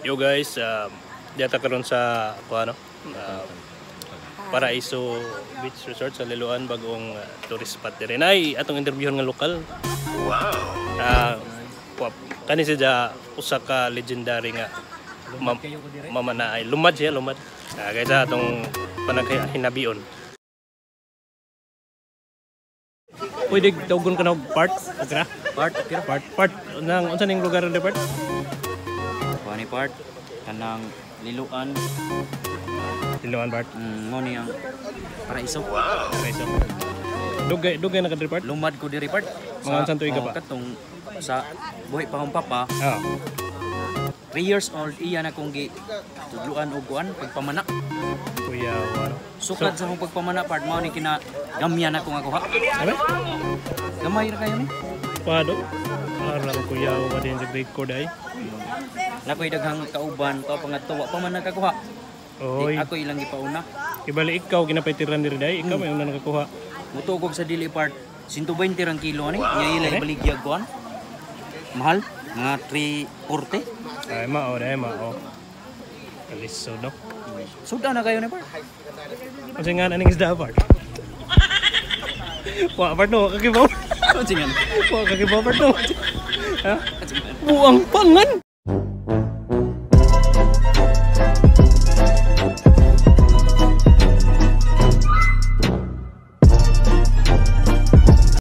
Yo guys, diyata karon sa kuano, Paraiso Beach Resort sa Liloan, bagong tourist spot diri. Nay atong interviewon nga lokal. Wow. Kani siya usa ka legendary nga mama na ay lumad siya, lumad. Guys, atong panaghinabion. Pwede tawgon ka na og part, okay ra? Part, okay ra. Part, part nang unsa ning lugar ni part? Kuani part kanang Liloan. Liloan part. Mo ni ang paraiso. Paraiso. Dugay dugay na ka diri, part. Lumad ko diri, part. Mga unsang tuig ka Oh, pa? Katong sa buhi pa akong papa, 3 years old iya na kong gi tudluan og kuan pagpamana. Kuya, ano? Sukad sa akong pagpamana, part, mao ni kina gamyan ako nga kuha. Ano? Gamay ra kayo ni. Pado. Arang kuya wa din sa grade ko dai. Nakoy daghang kauban to pangadto wa pa man nakakuha. Oy, Di, ako ilang gipauna. Ibali ikaw ginapaytiran diri dai, ikaw may una nakakuha. Mutugog sa dili, part, 120 rang kilo ni. Nya ila ibaligyag kuan. Mahal, mga 340. Ay mao dai mao. Alisod no. Suda na kayo ni, part. Unsa nga aning isda, part? Wa part no, kakibaw. Unsa nga? Wa kakibaw, part no. Ha? Buang pangan.